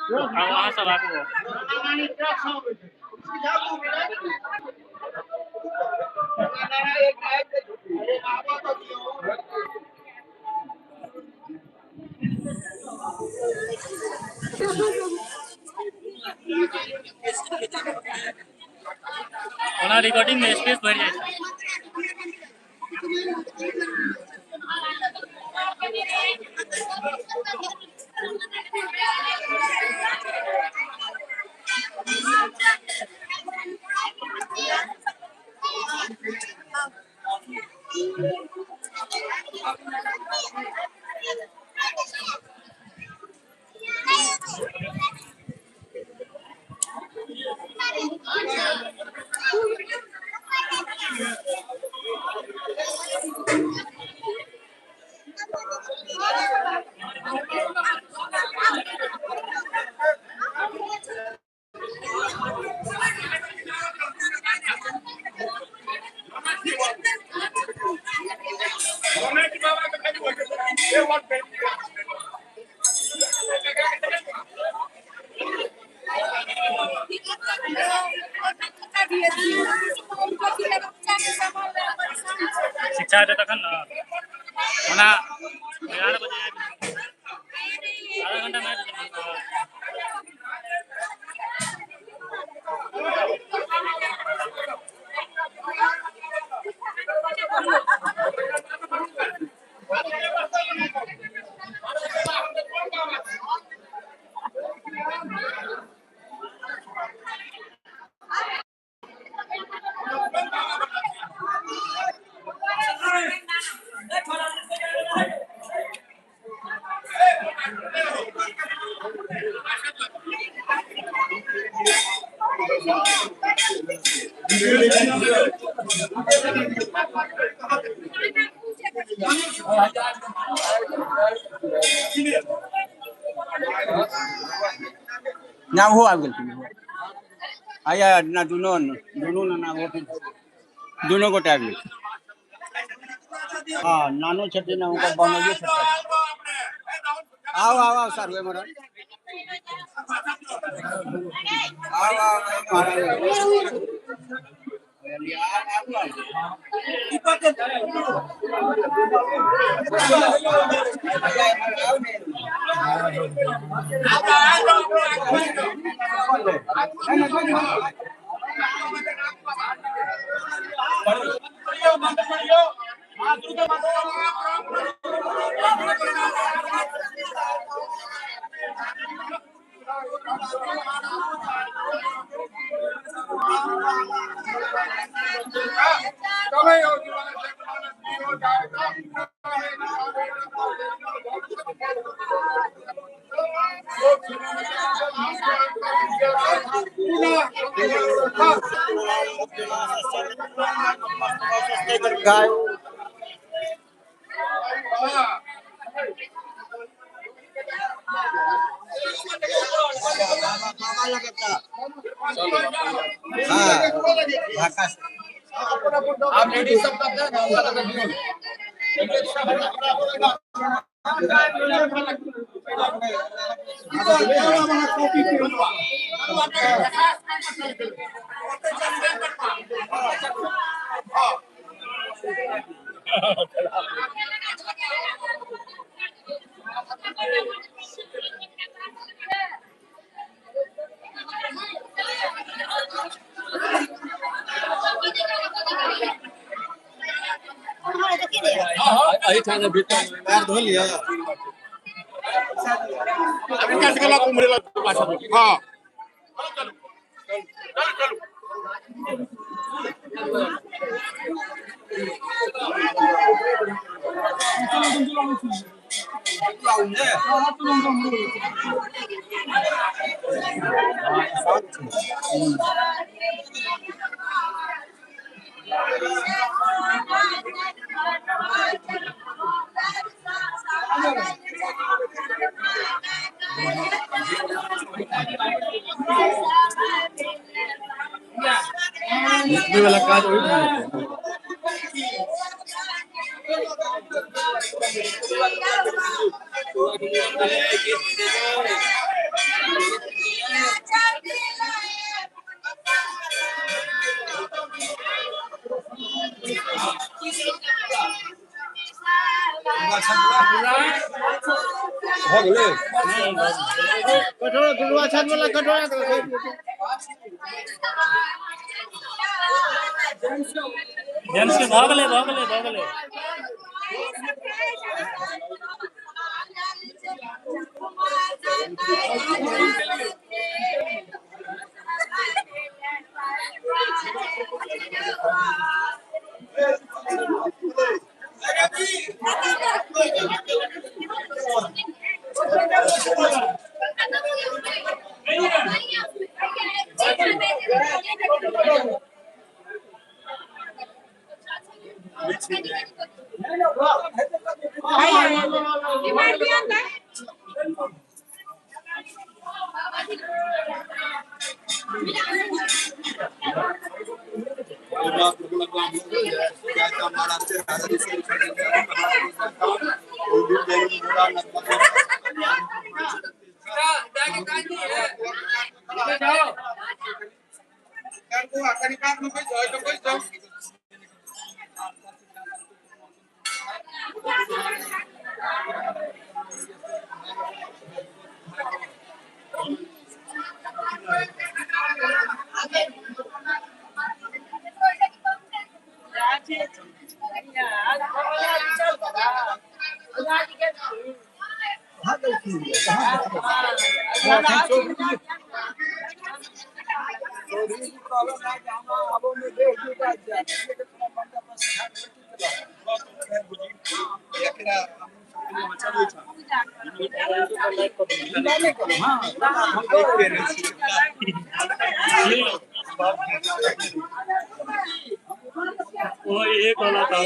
आब अहाँ सब आगू। ओना रिकॉर्डिंग में स्पेस बढ़ि जाइ छै। शिक्षा हेतै तखन ने। ओना 11 बजे आबि, आधा घंटामे आबि जेबै। नाम हो आबि गेलखिन। आया ना, दुनू दुनू नाना दुनू गोटे आबि गेल। हाँ, नानो छथिन, हुनकर बहनोइयो छथिन। आओ आओ आओ सर, एम्हर आओ आओ गाय आप लेडीज सब करते हैं। पैर धो लिया। हाँ, वाला काज वही ठाम। हो गेलै। कटोरा दुर्वा छात वाला कटोरा जेंट्स के भऽ गेलै भऽ गेलै भऽ गेलै। वो एक वाला था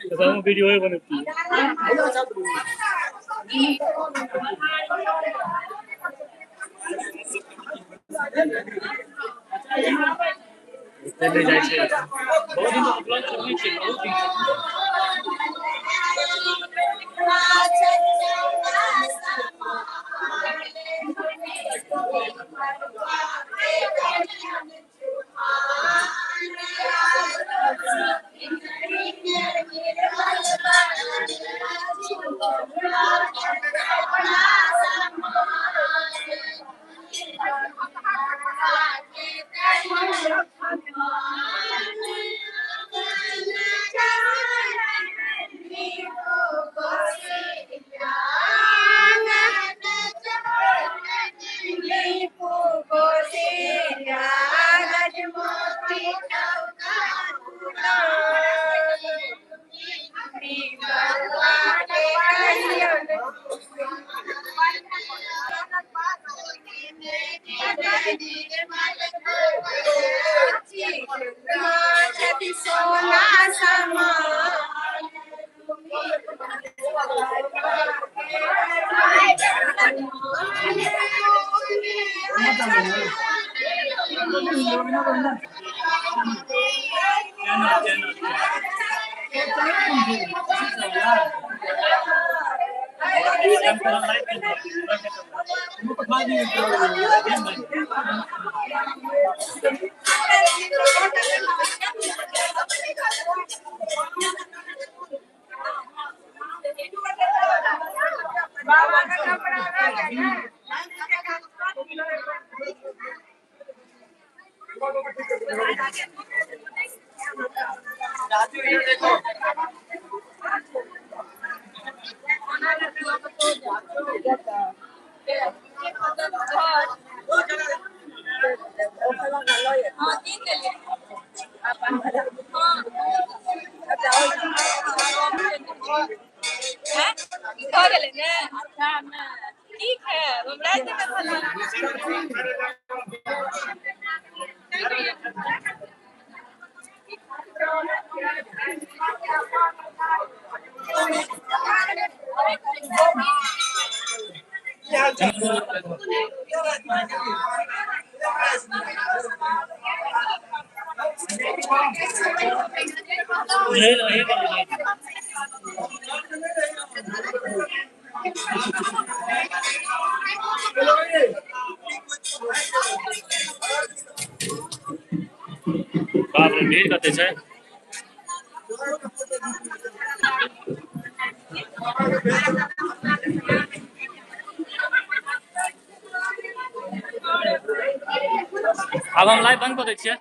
तो हम वीडियो ही बनती है। चले जाइ छै बहुत दिन से ब्लॉग चलै छै बहुत दिन से। ठीक है, हमरा बाप रे, भीड़ कते छै। आब हम लाइव बंद कऽ दै छियै।